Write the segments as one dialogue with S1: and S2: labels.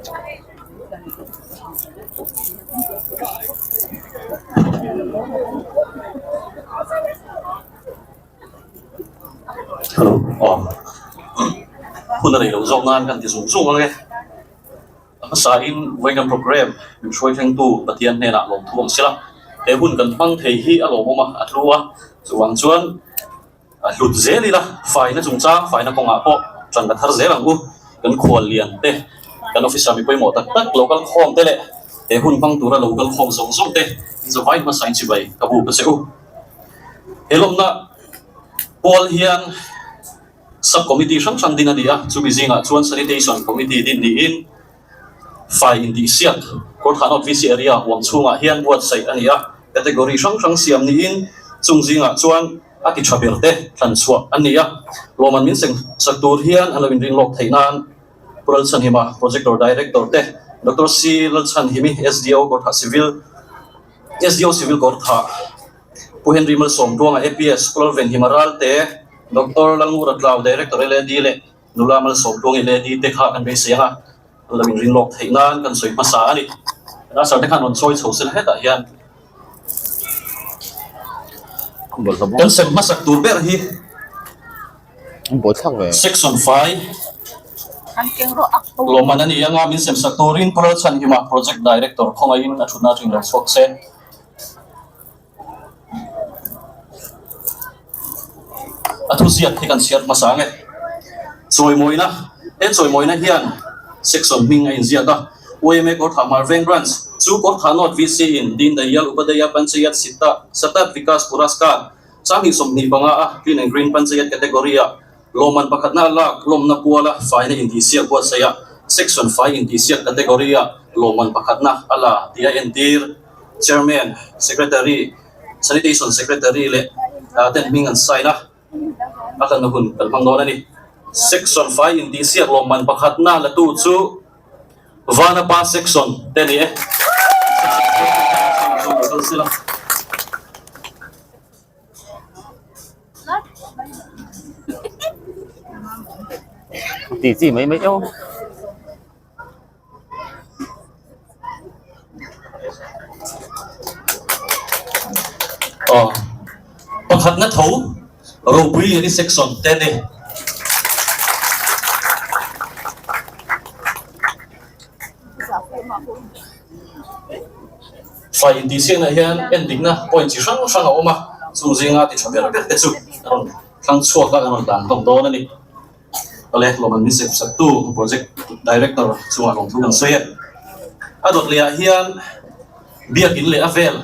S1: Hello aw hun a rei loh zawk nan kan ti zung zung ang e a hmasa in vawiin program min hruai thlengtu Pathian hnenah lawmthu ang sela he hun kan hmang thei hi a lawmawm a a tlu a chuvang chuan. A hlut zel ila, faina chungchang, faina kawngah pawh ṭan la thar zel ang u. Kan khual lian te, kan officer mi pawimawh tak tak lo kal khawm te leh he hun hmang tura lo kal khawm zawng zawng te in zavai hmasa in chibai ka bu ka che u. He lawmna pual hian sub committee hrang hrang din a ni a, chumi zingah chuan sanitation committee din niin fai intihsiak Kawrthah North VC area huam chhungah hian buatsaih a ni a, category hrang hrang siam niin chung zingah chuan A ti tha ber te thlan chhuah an ni a, lawmman min seng sak tur hian an lo inring lawk theih nan Pu Lalchhanhima, Projector Director te, Doctor C Lalchhanhimi, SDO Kawrthah Civil, SDO Civil Kawrthah, Pu Henry Malsawmtuanga, APS, Pu Lalvenhima Ralte, Doctor Lalngura Tlau, Director LAD leh Nula Malsawmtuangi LAD te kha kan beisei ang a, an lo inring lawk theih nan kan sawi hmasa a ni. Nasar te khan rawn sawi chho sela hetah hian. Kan sem hmasak tur ber hi Section fai lawmman a ni anga min sem sak turin Pu Lalchhanhima Project Director khawngaihin a thutna atangin lo chhuak se. A thuziak hi kan chhiar hmasa ang e. Chawimawina, He chawimawina hian section hming a inziak a, YMA Kawrthah Hmar Veng Branch chu Kawrthah North VC in Deen Dayal Upadhyaya Panchayat Sitta Satat Vikas Puraskar Sanghnih 25 a Clean and Green Panchayat category ah lawmman pakhatna a lak lawmna puala faina intihsiak buatsaih a, Section fai intihsiak category ah lawmman pakhatna a la tih a entir. Chairman, Secretary, Sanitation Secretary leh ten hming an sign a, a hlanna hun kan hmang dawn a ni. Section fai intihsiak lawmman pakhatna la tu chu Vanapa Section te a ni e.
S2: Ti chi mai mai eo.
S1: Aw pakhatna tho ropui lian i section te a ni. Fai intihsiakna hian endikna point chi hrang hrang a awm a, chung zinga ti tha ber ber te chu a rawn thlang chhuak a, a rawn dan hlawm dawn a ni. Awle, lawmman min zep saktu Project Director chungah lawmthu kan sawi a. A dawt lehah hian biakin leh a vel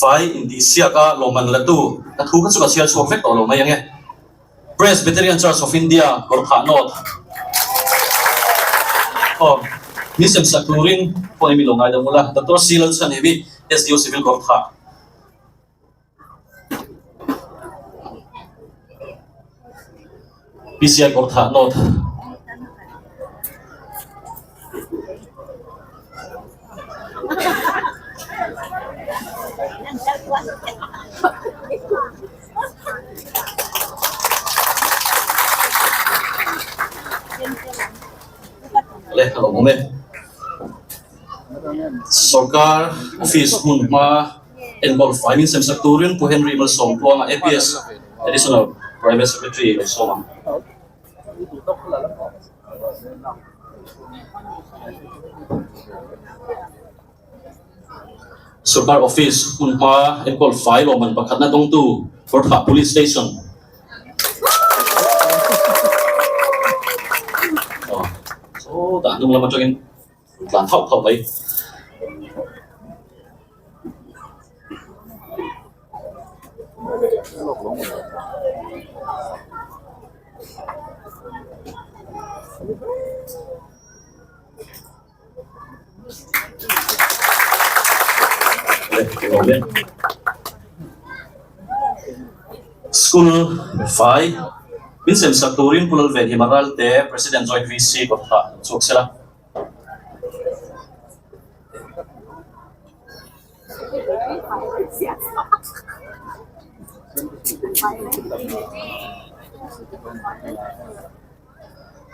S1: fai intihsiak a lawmman latu a thu kha chu ka chhiar chhuak vek tawh lo mai ang e. Presbyterian Church of India Kawrthah North aw min sem sak turin phone in min lo ngaidam ula Doctor C Lalchhanhimi SDO Civil Kawrthah. PCI kawr thah nawt. Le a lo awm e. Sorkar office hmun hma Enkawl fai min sem sak turin Pu Henry Malsawmtluanga APS Additional Private Secretary lo sawm ang. Sorkar Office hmun hma enkawl fai lawmman pakhatna dawngtu Kawrthah Police Station Sawtah hnung lam atangin tlan thauh thauh mai. School fai min sem sak turin Pu Lalvenhima Ralte President Joint VC kawtah lo chhuak sela.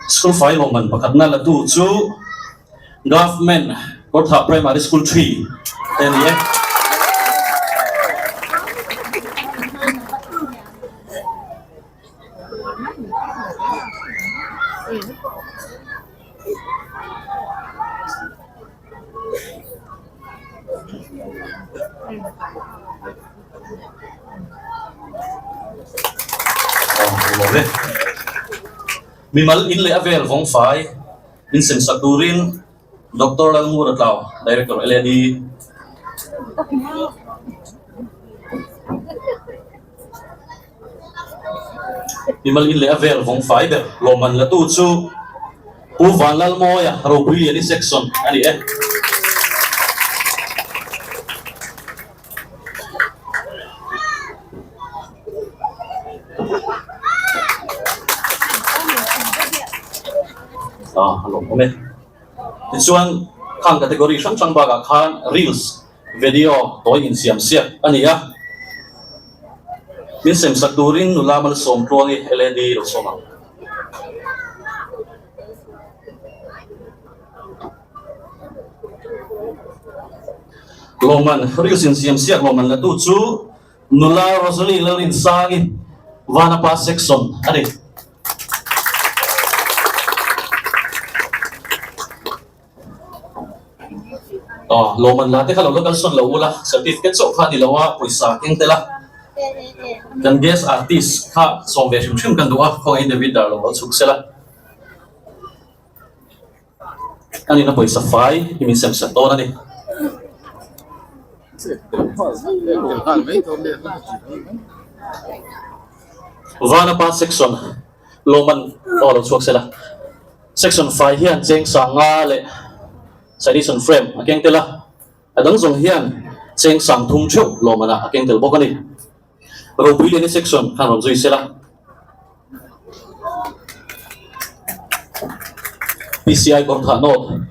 S1: School fai lawmman pakhatna la tu chu. Government Kawrthah Primary School Three te a ni e. Mimal in leh a vel vawng fai min sem sak turin Doctor Lalngur Atlau, Director LAD. Mimal in leh a vel vawng fai ber lawmman la tu chu Pu Vanlalmawia Ropuiliani Section a ni e. A lawmawm e. Tichuan khang category hrang hrang bakah khan reels video tawi insiam siak a ni a. Min sem sak turin nula malsawm tluangi LAD lo sawm ang. Lawmman, Reels insiam siak lawmman la tu chu nula Rosalie Lalrinsangi Vanapa Section a ni. Aw, lawmman la te kha lo la kalsawn lo ula, certificate chauh kha a ni lo a, pawisa keng tel a. Kan guest artist kha sawm ve hrim hrim kan duh a, khawngaih David dar lo lo chhuk sela. A nihna pawisa fai hi min sem sak dawn a ni. Vanapa section lawmman aw lo chhuak sela. Section fai hian cheng sanga leh citation frame a keng tel a, a dang zawng hian cheng sang thum theuh lawmmanah a keng tel bawk a ni. Ropui Liani section khan rawn zui sela. PCI kawr thah note.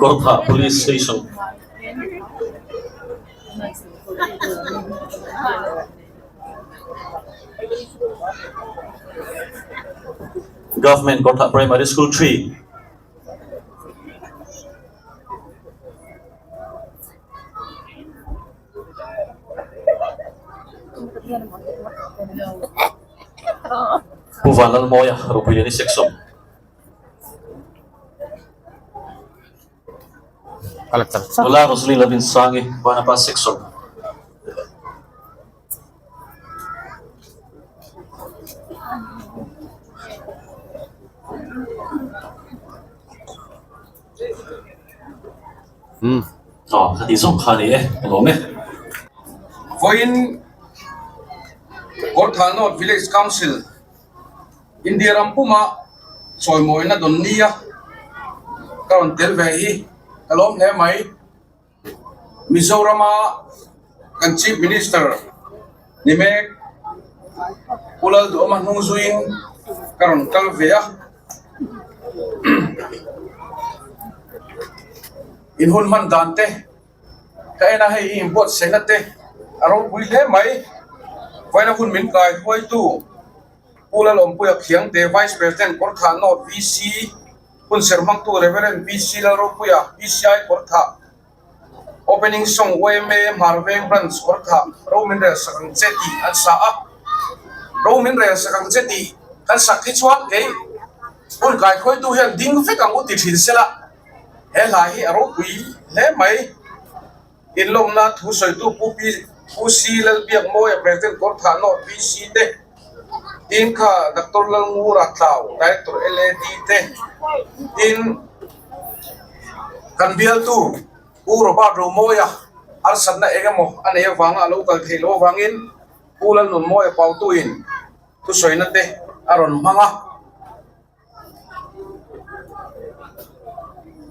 S1: Kawrthah Police Station. Government Kawrthah Primary School Three. Pu Vanlalmawia Ropuiliani Section. Nula Rosalie Lavinsangi Vanapa Section. Umm aw ka ti zawk kha a ni e ka lawm e.
S2: Vawiin Kawrthah North Village Council India ram puma chawimawina dawn nia ka rawn tel ve hi ka lawm hle mai. Mizorama kan Chief Minister ni mek Pu Lalduhawma hnung zuiin ka rawn kal ve a. In hun hman dan te ka en a, hei i inbuatsaihna te a ropui hle mai. Vawiina hun min kai hruaitu Pu Lalawmpuia Khiangte, Vice President Kawrthah North VC, Hun ser hmangtu Rev. PC Lalropuia, PCI Kawrthah, Opening Song yma Hmarveng Branch Kawrthah, Ro min rel sak ang che tih an sa a. Ro min rel sak ang che tih kan sak hi chuan kei hun kaikhawitu hian ding vek ang u ti thin sela, he hla hi a ropui hle mai. Inlawmna thu sawitu Pu Pi Pu C Lalbiakmawia President Kawrthah North VC te, tin kha Doctor Lalngura Tlau Director LAD te, tin kan bialtu Pu Robert Romawia harsatna eng emaw a nei avanga a lo kal theih loh avangin Pu Lalnunmawia Pautuin thusawina te a rawn hmang a.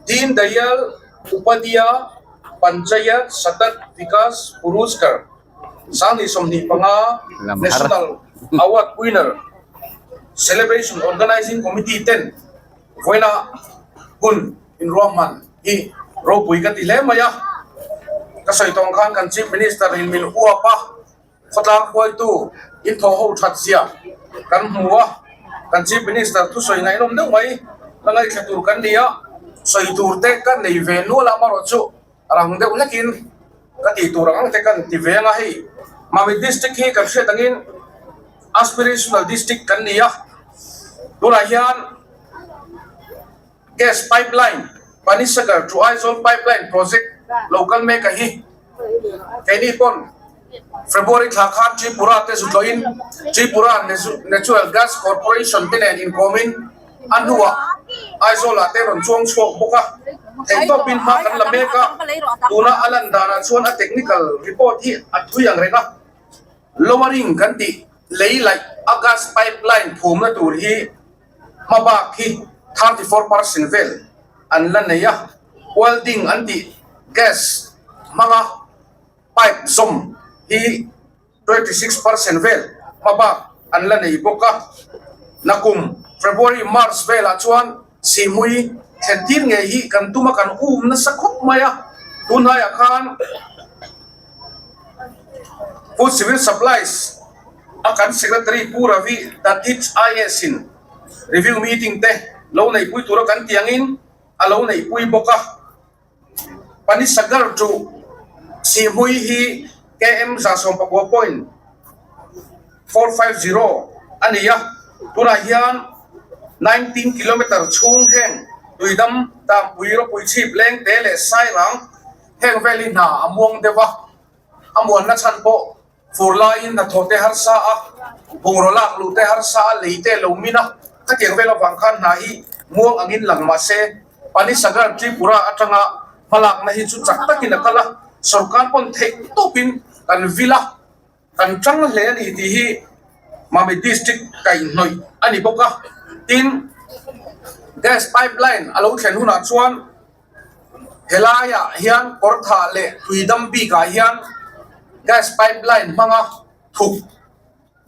S2: Deen Dayal Upadhyaya Panchayat Satat Vikas Puruskar 2025 National Award Winner Celebration Organising Committee ten vawiina hun inruahman hi ropui ka ti hle mai a. Ka sawi tawng khan kan Chief Minister in min uap a, khawtlang hruaitu in thawh ho that zia kan hmu a, kan Chief Minister thusawi ngaihnawm deuh mai la ngaihthla tur kan ni a, sawi tur te ka nei ve nual a, amaherawhchu rang deuh hlekin ka tih tur ang ang te kan ti ve ang a, hei Mamit District hi kan hriat angin Aspirational District kan ni a, tunah hian Gas pipeline, Panisagar to Aizawl pipeline project lo kal mek a hi. Keini pawn February thla khan Tripura te zu tlawhin Tripura Natural Gas Corporation te nen inkawmin a hnuah Aizawl-ah te rawn chuang chhuak bawk a. Theihtawpin hma kan la mek a, tuna a lan danah chuan a technical report hi a thui ang reng a. Lowering kan tih lei laih a gas pipeline phumna tur hi Hmabak hi 34% vel an la nei a, welding an tih gas hmanga pipe zawm hi 26% vel hmabak an la nei bawk a. Nakum February, March velah chuan Sihmui thlen tir ngei hi kan tum a, kan um nasa khawp mai a, tunhnaiah khan Food Civil Supplies a kan Secretary Pu Ravi Dadhich IAS in review meeting te lo neihpui tura kan tih angin a lo neihpui bawk a. Panisagar chu Sihmui hi KM 19.450 a ni a, tunah hian 19 kilometer chhung heng Tuidam, Dampui, Rawpuichhip, Lengte leh Sairang heng vel hi hna a muang deuh a, a muanna chhan pawh Fur laiin hnathawh te harsa a, bungraw lak luh te harsa a, lei te lo min a, khatiang vel avang khan hna hi muang angin lang mah se, Panisagar Tripura atanga hmalakna hi chu chak takin a kal a, sorkar pawn theih tawpin kan vil a, kan tang hle a ni tih hi Mamit District kaihhnawih a ni bawk a, tin Gas pipeline a lo thlen hunah chuan Helaiah hian kawrthah leh tuidam bikah hian gas pipeline hmanga thuk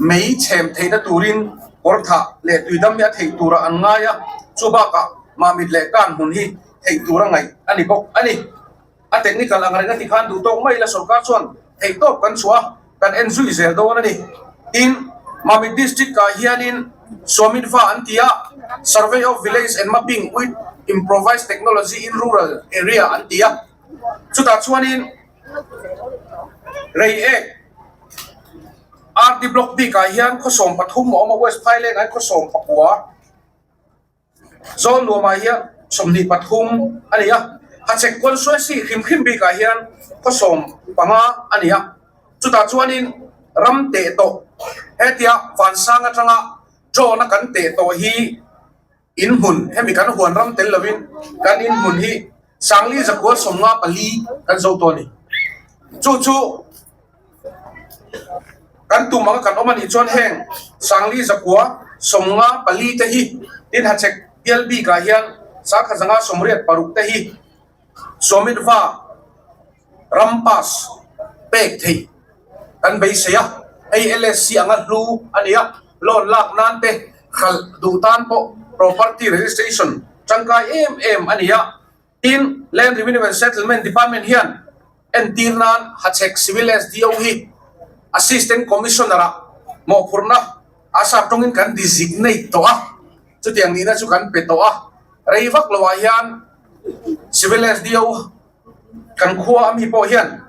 S2: mei chhem theihna turin kawrthah leh tuidam hi a theih turah an ngai a, chu bakah Mamit leh Kan hmun hi theih tura ngaih a ni bawk a ni. A technical ang reng a ti khan duh tawk mai ila sorkar chuan theih tawp kan chhuah a, kan en zui zel dawn a ni. Tin, Mamit District ah hianin Swamitva an ti a, Survey of Village and Mapping with Improvised Technology in Rural Area an ti a. Chutah chuanin Reiek RD Block bikah hian khawsawm pathum a awm a, West Phaileng ah hian khawsawm pakua. Zawn nuamah hian 23 a ni a, Hachhek Constituency hrim hrim bikah hian khaw 15 a ni a, chutah chuanin ram teh tawh hetia Vansang atanga drone a kan teh tawh hi in hmun hemi kan huan ram tel lovin kan in hmun hi Sangli Zakual 54 kan zo tawh a ni. Chu chu. Kan tum anga kan awm a nih chuan heng Sangli zakua 54 te hi tin Hachhek bial bikah hian Sangkhat 186 te hi Swamitva ram pass pek theih kan beisei a, hei LSC anga hlu a ni a, loan lak nan te hralh duh tan pawh property registration tangkai em em a ni a. Tin, Land Revenue and Settlement Department hian entir nan Hachhek Civil SDO hi Assistant Commissioner-ah mawhphurhna a sap tawngin kan designate tawh a, chutiang nihna chu kan pe tawh a. Rei vak loah hian Civil SDO kan khua ami pawh hian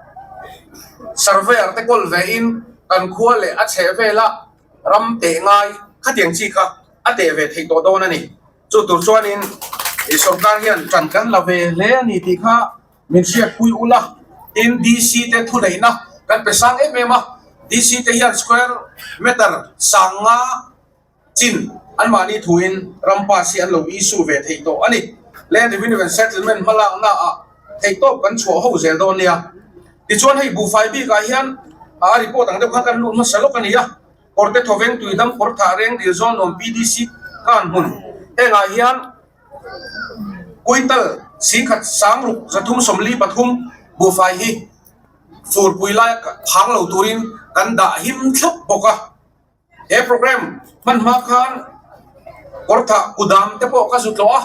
S2: Surveyor te kawl vein kan khua leh a chhehvela ram teh ngai khatiang chi kha a teh ve theih tawh dawn a ni. Chu tur chuanin i sorkar hian ṭan kan la ve hle a ni tih kha min hriatpui ul a, tin DC te thuneihna kan pe sang em em a, DC te hian square meter 5000 chin anmahni thuin ram pass hi an lo issue ve thei tawh a ni. Land Revenue and Settlement hmalakna ah theihtawp kan chhuah ho zel dawn nia. Tichuan hei buhfai bikah hian a report ang deuh khan kan lut hmasa lawk a ni a. Kawrte Thawveng Tuidam Kawr Thah Reng Dil Zawn Nuam PDC Kan hmun hengah hian Kuital 10,000 643 buhfai hi furpui lai phang lo turin kan dah him thlap bawk a. He program hman hma khan Kawr Thah Kudam te pawh ka zu tlawh a,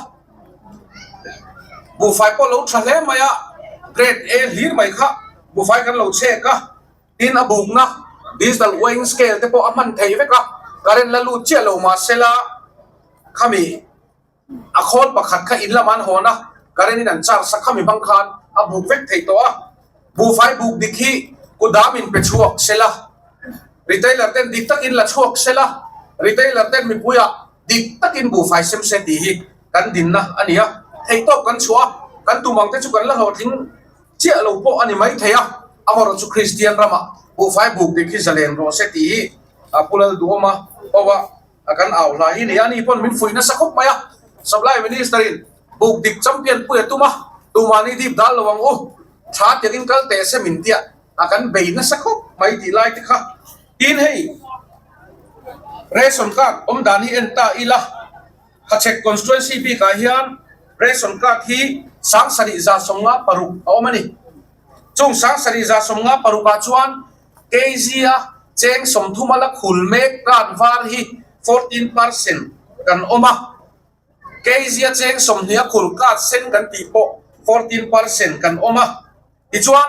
S2: buhfai pawh lo tha hle mai a, grade A hlir mai kha. Buhfai kan lo chek a, tin a bukna digital weighing scale te pawh a hman thei vek a, current la lut chiah lo mahsela khami a khawl pakhat kha in lamah an hawn a, current in an charge a, khami hmang khan a buk vek thei tawh a. Buhfai buk dik hi kudam in pe chhuak sela, retailer ten dik takin la chhuak sela, retailer ten mipuiah dik takin buhfai sem se tih hi kan dinna a ni a, theihtawp kan chhuah a, kan tum ang te chu kan la hlawhtling chiah lo pawh a ni mai thei a, amaherawh chu Kristian ramah buhfai buk dik hi zalen rawh se tih hi a Pu Lalduhawma pawha kan au hla hi a ni a, ani pawn min fuih nasa khawp mai a, Supply Minister in buk dik champion pui a tum a, tumahni dip dal lo ang u, tha tiangin kal teh se min tia a kan bei nasa khawp mai tih lai te kha. Tin hei ration card awm dan hi en ta ila, Hachhek constituency bikah hian ration card hi 7156 a awm a ni. Chung 7156 ah chuan kg a cheng 30 a la khul mek card var hi 14% kan awm a. Kg a cheng 20 a khul card sen kan tih pawh 14% kan awm a. Tichuan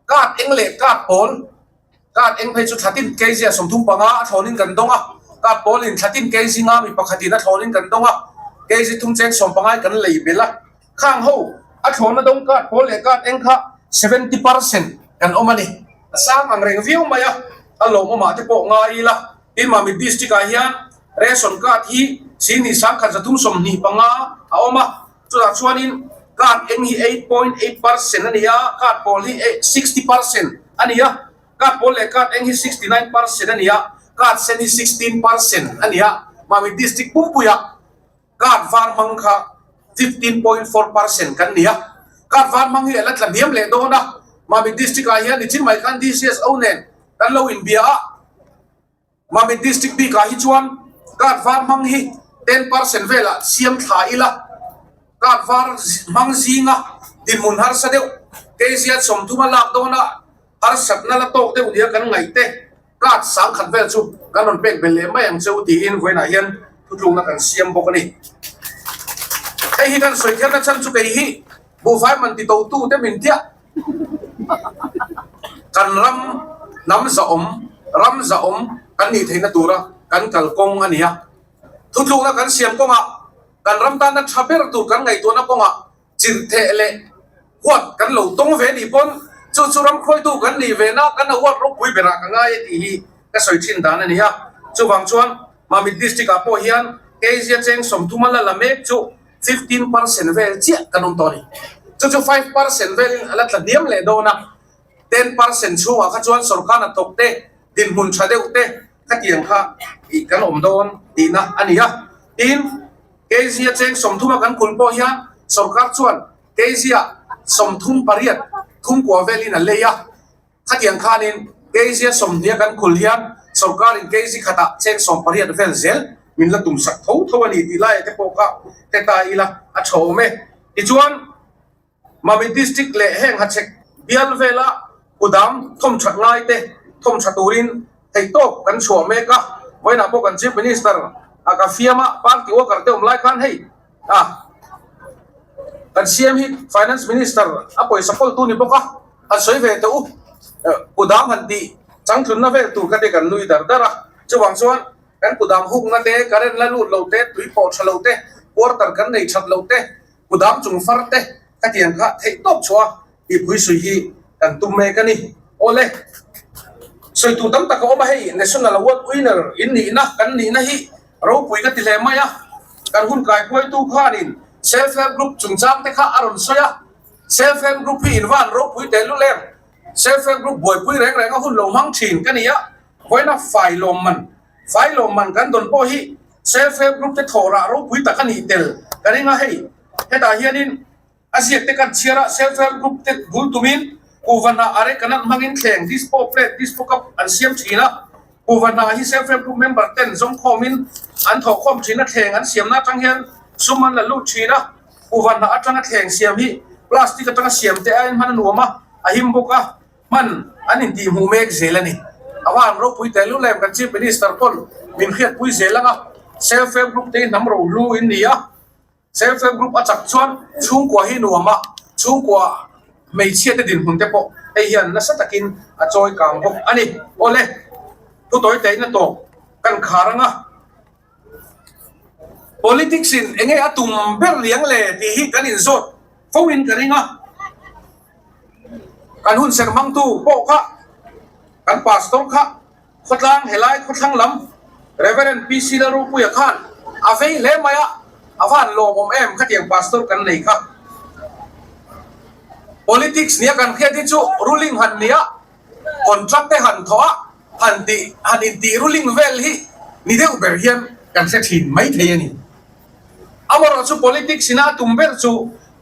S2: card eng leh card pawl Card eng phei chu thlatin kg a 35 a thlawnin kan dawng a, card pawlin thlatin kg nga mi pakhatin a thlawnin kan dawng a, kg thum cheng 15 kan lei belh a. Khang ho a thlawna dawng card pawl leh card eng kha 70% kan awm a ni. A sang ang reng viau mai a, a lawmawmah te pawh ngai ila. Tin Mamit District ah hian ration card hi singni 1125 a awm a, Chutah chuanin card eng hi 8.8% a ni a, card pawl hi 60% a ni a, card pawl leh card eng hi 69% a ni a, card sen hi 16% a ni a. Mamit District pumpuiah card var hmang kha 15.4% kan ni a, card var hmang hi a la tla hniam leh dawn a. Mamit District ah hian nichin mai khan DCSO nen kan lo inbia a. Mamit District bikah hi chuan card var hmang hi 10% velah siam thla ila, card var hmang zinga dinhmun harsa deuh, kzia 30 a lak dawna harsatna la tawk deuh nia kan ngaih te card 10,000 vel chu kan rawn pek belh leh mai ang cheu tiin vawiinah hian thutlukna kan siam bawk a ni. Hei hi kan sawi kherna chhan chu kei hi buhfai man ti totu te min tiah. Kan ram hnam zahawm, ram zahawm kan nih theihna tura kan kalkawng a ni a. Thutlukna kan siam kawngah, kan ram tana tha ber tur kan ngaihtuahna kawngah chirhtheh leh huat kan lo tawng ve nih pawn chu chu ram khawitu kan nih ve na kan award ropui berah ka ngai a tih hi ka sawi thin dan a ni a. Chuvang chuan Mamit District ah pawh hian Asia cheng 30 a la la mek chu 15% vel chiah kan awm tawh a ni. Chu chu 5% velin a la tla hniam leh dawn a, 10% chhungah kha chuan sorkar hnathawk te, dinhmun tha deuh te khatiang kha ih kan awm dawn tihna a ni a. Tin, kg a cheng 30 a kan khul pawh hian sorkar chuan kg ah 38 thum kua velin a lei a. Khatiang khanin kg a 20 a kan khul hian sorkarin kg khatah cheng 18 vel zel min la tum sak tho tho a ni tih laiah te pawh kha hre ta ila a tha awm e. Tichuan, Mamit District leh heng hachhek bial vela kudam thawmthat ngai te thawmtha turin theihtawp kan chhuah mek a, vawiinah pawh kan Chief Minister a ka fiam a, party worker te awm lai khan hei a kan CM hi Finance Minister a pawisa kawltu ni bawk a, han sawi ve teh u, kudam han tih changtlunna vel tur kha te kan nui dar dar a, chuvang chuan kan kudam hukna te, current la lut lo te, tui pawh tha lo te, quarter kan nei that lo te, kudam chung far te khatiang kha theih tawp chhuah a tih pui sui hi kan tum mek a ni. Awle, sawi tur tam tak a awm a, hei National Award winner in nihna kan nihna hi ropui ka ti hle mai a, kan hun kaikuaitu khanin Self Help Group chungchang te kha a rawn sawi a, Self Help Group hi invan ropui tehlul em? Self Help Group buaipui reng reng a hun lo hmang thin ka ni a, vawiina fai lawmman, fai lawmman kan dawn pawh hi Self Help Group te thawh rah ropui tak a nih tel ka ring a, hei hetah hianin a ziak te kan chhiar a, Self Help Group te bul tumin kuhva hnah a rek an hmangin thleng dispo plate, dispo cup an siam thin a, kuhva hnah hi Self Help Group member ten zawngkhawmin an thawhkhawm thin a, thleng an siamna atang hian sum an la lut thin a, kuhva hnah atanga thleng siam hi plastic atanga siam te aiin hman a nuam a, a him bawk a. Hman an intih hmuh mek zel a ni. A va han ropui teh lul em, kan Chief Minister pawn min hriatpui zel ang a, Self Help Group te hi hnam rohlu in ni a, Self Help Group a chak chuan chhungkua hi nuam a, chhungkua Hmeichhiate dinhmun te pawh hei hian nasa takin a chawi kang bawk a ni. Awle, thu tawi taihna tawp kan khar anga politics in enge a tum ber liang le tih hi kan inzawt fo in ka ring a. Kan hun serh hmangtu pawh kha kan pastor kha Khawtlang helai khawthlang lam Rev. PC Lalrupuia khan a vei hle mai a, a van lawmawm em khatiang pastor kan nei kha. Politics nia kan hriat hi chu ruling han nia, contract te han thawh a, han tih han intih ruling vel hi ni deuh ber hian kan hre thin mai thei a ni. Amaherawhchu politics ina a tum ber chu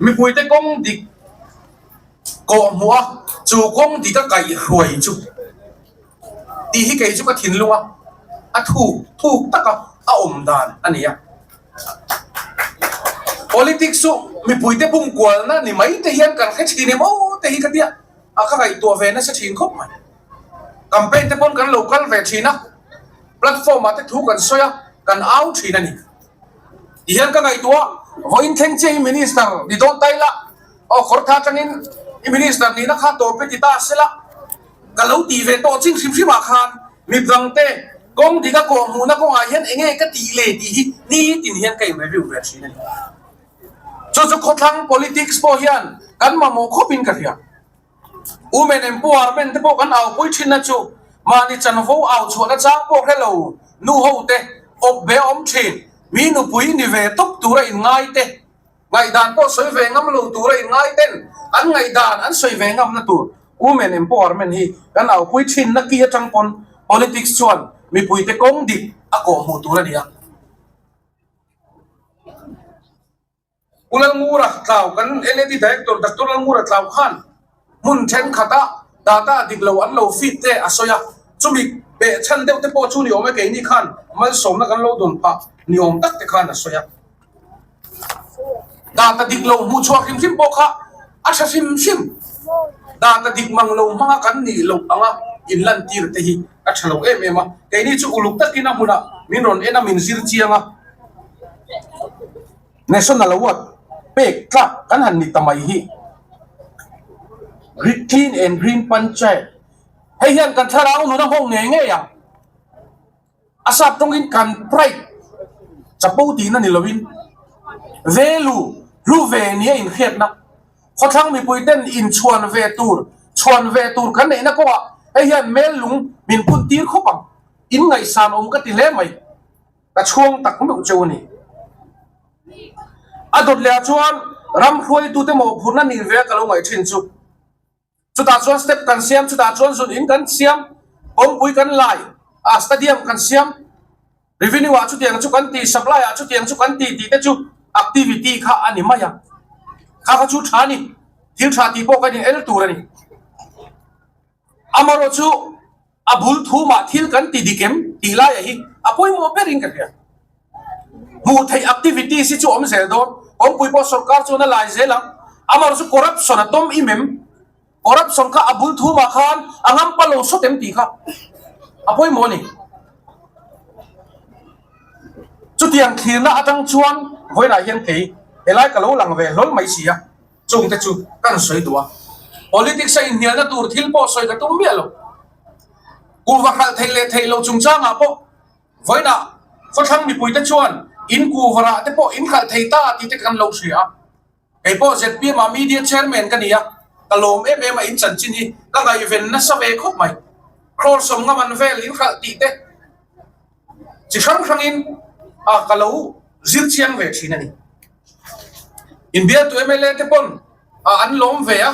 S2: mipuite kawng dik kawh hmuh a, chu kawng dik a kaihhruai chu tih hi kei chu ka thinlung a, a thuk thuk taka a awm dan a ni a. Politics chu mipuite pum kualna ni mai te hian kan hre thin em aw te hi ka tia a, ka ngaihtuah ve nasa thin khawp mai. Campaign te pawn kan lo kal ve thin a, platform ah te thu kan sawi a, kan au thin a ni. Ti hian ka ngaihtuah, vawiin thleng chiah hi Minister ni dawn ta ila, aw kawrtha atangin i Minister nihna kha tawp e ti ta sela, ka lo tih ve tawh ching hrim hrim ah khan mipdangte kawng dik a kawh hmuhna kawngah hian enge ka tih le tih hi nitin hian ka in review ve thin a ni. Chu chu khawthlang politics pawh hian kan mamawh khawpin ka hria. Women empowerment te pawh kan aupui thinna chu mahni chanvo au chhuahna chang pawh hre lo nu ho te awp ve a awm thin, mi nupui ni ve tawp tura inngai te, ngaihdan pawh sawi ve ngam lo tura inngai ten an ngaihdan an sawi ve ngamna tur women empowerment hi kan aupui thinna ki atang pawn politics chuan mipuite kawng dik a kawhhmuh tur a ni a. Pu Lalngura Tlau kan LAD Director Doctor Lalngura Tlau khan hmun thenkhat a data dik lo an lo feed te a sawi a, chumi beh chhan deuh te pawh chu ni awm e keini khan malsawmna kan lo dawn phah ni awm tak te khan a sawi a. Data dik lo hmuh chhuah hrim hrim pawh kha a tha hrim hrim. Data dik mang lo hmanga kan nih loh anga inlantir te hi a tha lo em em a, keini chu uluk takin a hmunah min rawn en a min zir chiang a. National Award pek tlak kan han ni ta mai hi. Clean and Green Panchayat hei hian kan thlarau nun a nghawng ngei ngei ang. A sap tawngin kan pride chapo tihna ni lovin value hlu ve nia inhriatna khawthlang mipui ten inchhuan ve tur chhuan ve tur kan neihna kawngah hei hian mel lung min phun tir khawp ang. In ngaihsan awm ka ti hle mai. Ka chhuang tak meuh cheu a ni. A dawt leh ah chuan ram hruaitute mawhphurhna nih ve a ka lo ngaih thin chu. Chutah chuan step kan siam, chutah chuan zun in kan siam, kawngpui kan lai a, stadium kan siam, revenue ah chutiang chu kan ti, supply ah chutiang chu kan ti tih te chu activity kha a ni mai a. Kha kha chu tha a ni, thil tha tih pawh kan in el tur a ni. Amaherawhchu A bul thumah thil kan ti dik em tih laiah hi a pawimawh berin ka hria. Hmuh theih activities hi chu awm zel dawn, kawngpui pawh sorkar chuan a lai zel ang. Amaherawhchu chu corruption a tawm im em? Corruption kha a bul thumah khan a ngampa lo sawt em tih kha a pawimawh a ni. Chutiang thlirna atang chuan vawiinah hian kei helai ka lo lang ve hlawl mai si a. Chungte chu kan sawi duh a, politics a inhnialna tur thil pawh sawi ka tum miah lo. Kuhva hralh theih leh theih loh chungchangah pawh vawiinah khawthlang mipuite chuan in kuhva rah te pawh in hralh thei ta tih te kan lo hria a. Kei pawh zpm ah media chairman ka ni a, ka lawm em em a in chanchin hi ka ngaihven nasa ve khawp mai. Crore sawmnga man vel in hralh tih te chi hrang hrangin a ka lo zir chiang ve thin a ni. Inbialtu mla te pawn an lawm ve a,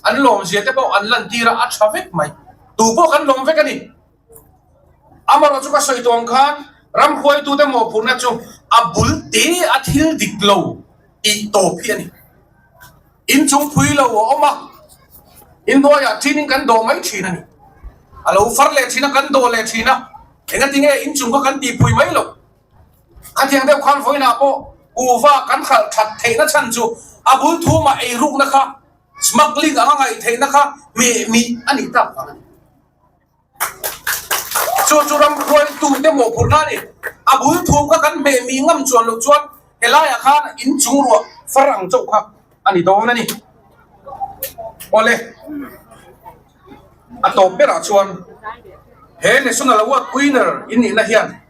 S2: an lawm zia te pawh an lantir a, a tha vek mai. Tu pawh kan lawm vek a ni. Amaherawh chu ka sawi tawh ang khan ram hruaitute mawhphurhna chu a bul te a thil dik lo tih tawp hi a ni. Inchung phui lo a awm a, inhnuaiah ṭinin kan dawh mai ṭhin a ni. A lo far leh ṭhin a, kan dawh leh ṭhin a, engatinge inchung kha kan tihpui mai loh? Khatiang deuh khan vawiinah pawh kuhva kan hralh ṭhat theihna chhan chu a bul thumah eirukna kha smuggling anga ngaih theihna kha meh mih a nih tak vang a ni. Chu chu ram hruaitute mawhphurhna a ni. A bul thum kha kan hmeh mih ngam chuan loh chuan helaiah khan inchung ruah far ang chauh kha a ni dawn a ni. Awle, a tawp berah chuan he National Award winner in nihna hian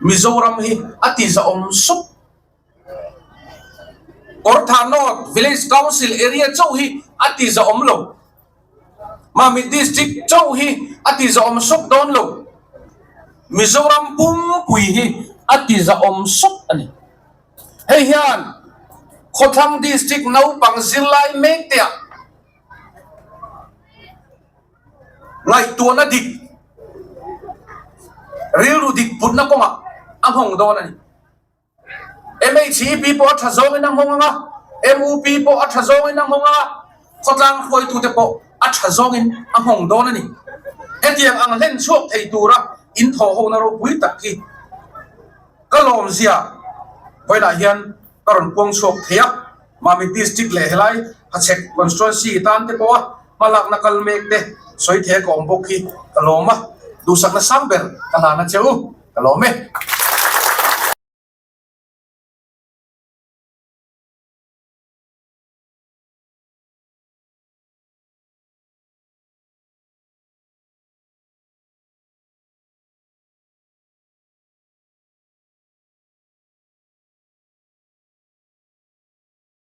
S2: Mizoram hi a ti zahawm sup. Kawrthah North Village Council area chauh hi a ti zahawm lo. Mamit District chauh hi a ti zahawm sup dawn lo. Mizoram pumpui hi a ti zahawm sup a ni. Hei hian Khawthlang District naupang zirlai mek te ah ngaihtuahna dik, rilru dik putna kawngah a nghawng dawn a ni. MHEP pawh a tha zawngin a nghawng ang a, MUP pawh a tha zawngin a nghawng ang a, khawtlang hruaitute pawh a tha zawngin a nghawng dawn a ni. Hetiang ang hlen chhuak thei tura in thawhhona ropui tak hi ka lawmzia vawiinah hian ka rawn puang chhuak thei a, Mamit District leh helai Hachhek Constituency tan te pawha hmalakna kal mek te sawi thei a ka awm bawk hi ka lawm a, duhsakna sang ber ka hlan a che u, ka lawm e.